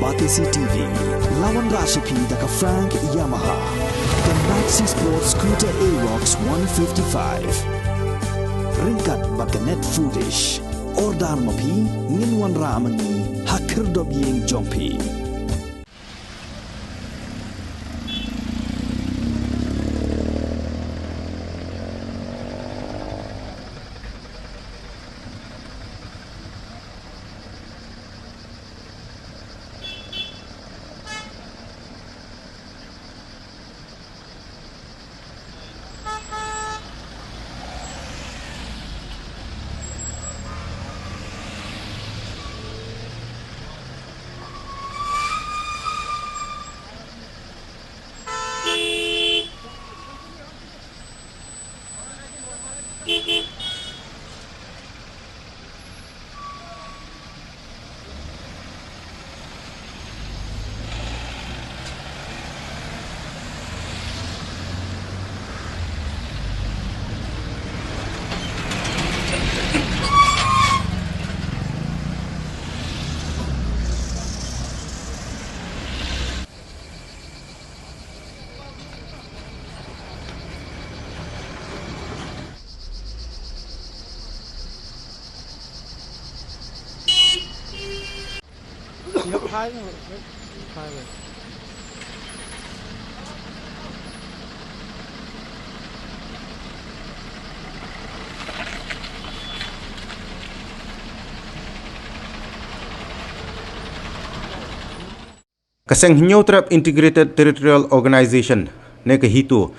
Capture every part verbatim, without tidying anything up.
Batesi T V, la wanrah sha phi da ka Frank Yamaha, ka Maxi Sport Scooter Aerox one fifty-five. Ryngkat bad ka Net Foodish. Order ma phi, ngin wanrah ma ngi ha khyrdop ïing jong phi. Ka seng Hynñiewtrep Integrated Territorial Organization ne ka HITO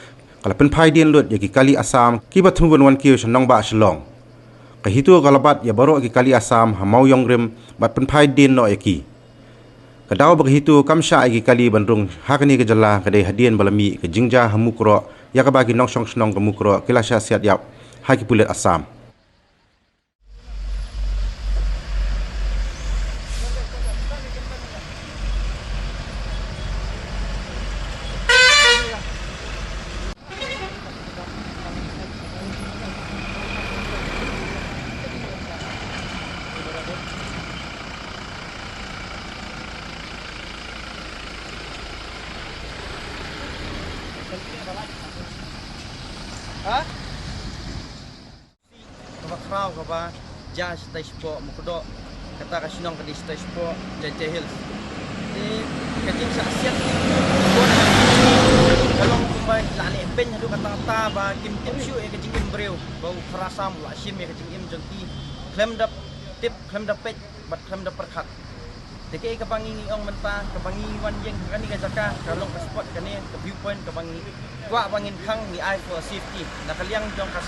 ka la pynphai dien lut ïa ki kali Assam kiba thmu ban wan kiew sha nongbah Shillong. Ka HITO ka la bat ïa baroh ki kali Assam ha Mawïong rim bad pynphai dien noh ïa ki. Ka daw ba ka HITO kam shah ïa ki kali ban rung ha kane ka jylla ka dei hadien ba la mih ka jingjia ha Mukroh, ïa kaba ki nongshong shnong ka Mukroh ki la shah siat ïap ha ki pulit Assam. Ha? Kaba khraw kaba jia shatai shapoh Mukdok, kata ka shnong ka dei shatai shapoh Jaintia Hills. Te ka jingshah siat ka long kumba la leh beiñ haduh katta katta ba kim tip shuh ïa ka jingim briew, ba u Khara Assam u la shim ïa ka jingim jong ki khlem da tip, khlem da peit bad khlem da pyrkhat. Te kaei kaba ngi ngi ong mynta, kaba ngi wan ïeng ha kane ka jaka, ka long ka spot kane, ka viewpoint kaba ngi kwah ba ngin khang, ngi ai for a safety. Na ka liang jong ka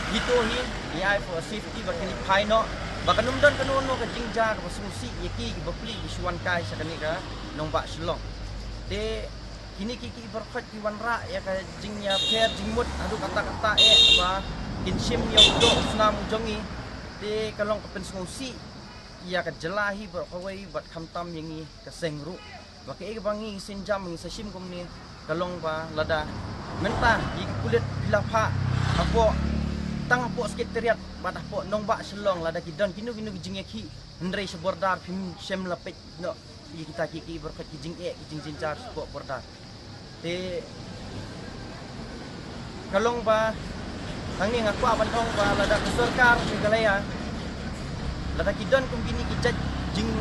HITO hi, ngi ai for a safety ba kin ïa phai noh, ba kan ym don kano kano ka jingjia kaba sngewsih ïa ki kiba plie ki shu wan kai sha kane ka nongbah Shillong. Te kine ki ki baroh khoit ki wanrah ïa ka jingïapher jingmut haduh katta katta eh ba kin shim ïa u doh u snam u jong ngi. Te ka long ka pynsngewsih ïa ka jylla hi baroh kawei bad khamtam ïa ngi ka seng ruh. Ba kaei kaba ngi sngewjam ngi sa shim kumne ka long ba lada mynta ïa ki pulit ki la phah hapoh, tang hapoh Secretariat bad hapoh nongbah Shillong, lada ki don kino kino ki jingïakhih hynrei sha border phim shym la peit noh ïa kita ki, ki baroh ki jingeh ki jingjynjar shapoh border. Te ka long ba hangne nga kwah ban ong ba lada ka sorkar Meghalaya, lada ki don kum kine ki jait jing,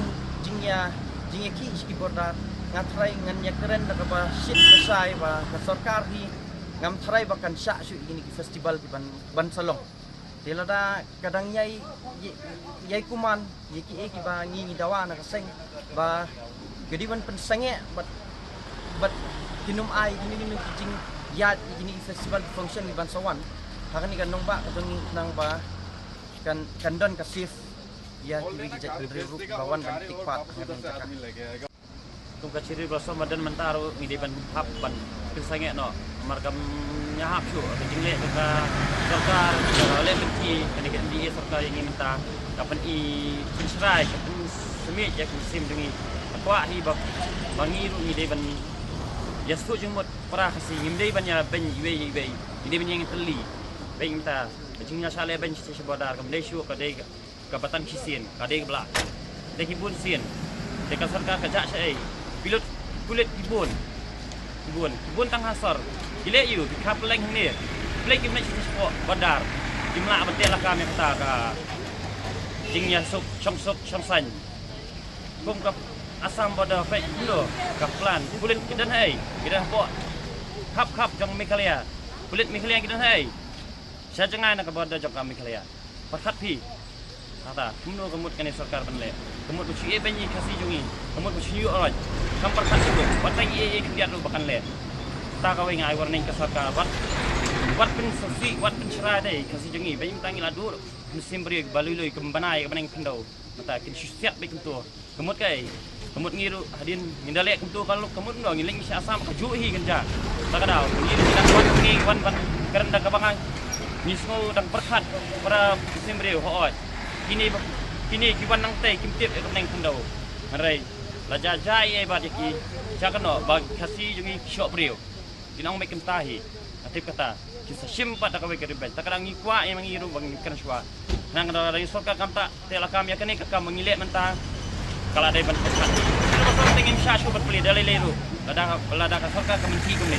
jingïa, jingïakhih sha ki border, nga tharai ngan ïakren da kaba shit ba shai ba ka sorkar hi ngam tharai ba kan shah shuh ïa kine ki festival ki ban, ban sa long. Te lada ka dang ïai, ïai, ïai kuman ïa kiei kiba ngi ngi dawa na ka seng ba ka dei ban pynsangeh bad, bad kin ym ai kine kine ki jingïaid ïa kine ki festival function kiban sa wan ha kane ka nongbah ka jong ngi khnang ba kan, kan don ka safe ïa kiwei ki jait hynriew ruh kiba wan ban take part ha kane ka jaka. Kum ka Chirwir Blossom ba don mynta ruh ngi dei ban hap ban pynsangeh noh. Namar kam ïahap shuh ka jingleh ka sorkar, ka leh lynti kane ka M D A sorkar ïa ngi mynta. Ka pyni pynshrai, ka pynsmit ïa ka mynsiem jong ngi. Ka kwah hi ba, ba ngi ruh ngi dei ban ïa suk jingmut para Khasi, ngim dei ban ïa beiñ iwei iwei. Ngi dei ban ïa ngi tylli. Beiñ mynta ka jingïasaid leh beiñ sha border kam dei shuh, ka dei ka kaba tang shisien, ka dei ka blah. Dei ki bun sien. Ka sorkar ka jah shaei? Pulit, pulit ki bun. Ki bun, ki bun tang ha sor. Ki leh aïu, ki khap leng hangne. Plie kim leh shi shi border. Kim lah ban teh lakam ïa kata ka jingïasuk, shongsuk, shongsaiñ. Kum ka Assam border peit kumno ka plan. Pulit ki don haei? Ki don hapoh. Khap khap jong Meghalaya. Pulit Meghalaya ki don haei? Sha jngai na ka border jong ka Meghalaya. Pyrkhat phi. Kata, kumno ka mut kane sorkar ban leh? Ka mut ba shu ïeh beiñ ïa i Khasi jong ngi. Ka mut ba shu ïoh roi. Kam pyrkhat shuh. Wat tang ïeh ïa i khyndiat ruh ba kan leh. Kata kawei nga ai warning ka sorkar. Wat, wat pynsngewsih, wat pynshrai te i Khasi jong ngi. Beiñ tang ngi la duh mynsiem briew ba lui lui, kum bnai ka bneng khyndew. Mynta kin shu siat beit kumto. Ka mut kaei? Ka mut ngi ruh hadien ngin da leh kumto ka lok, ka mut ngi leit sha Assam ka juh hi kan ja. Ta ka daw ngi ruh ngi dang wan, ngi wan ban kren da kaba ngi sngew dang pyrkhat para mynsiem briew hooid. Kine ba, kine ki wan nangtei kim tip ïa ka bneng khyndew. Hynrei la ja ja ïa bad ïa ki, sha kano ba Khasi jong ngi ki shoh briew. Kin ong beit kumta hi. Nga tip kata kin sa shim pat da kawei ka revenge. Ta ka dang ngi kwah ïa ma ngi ruh ba ngin kren shuwa. Nang da ïa sorkar kam teh lakam ïa kane ka kam ba ngi leh mynta. Ka la dei ban pyrkhat. Kane ba sorkar ngim shah shuh ban plie da lei lei ruh. Lada, lada ka sorkar ka mynta kumne.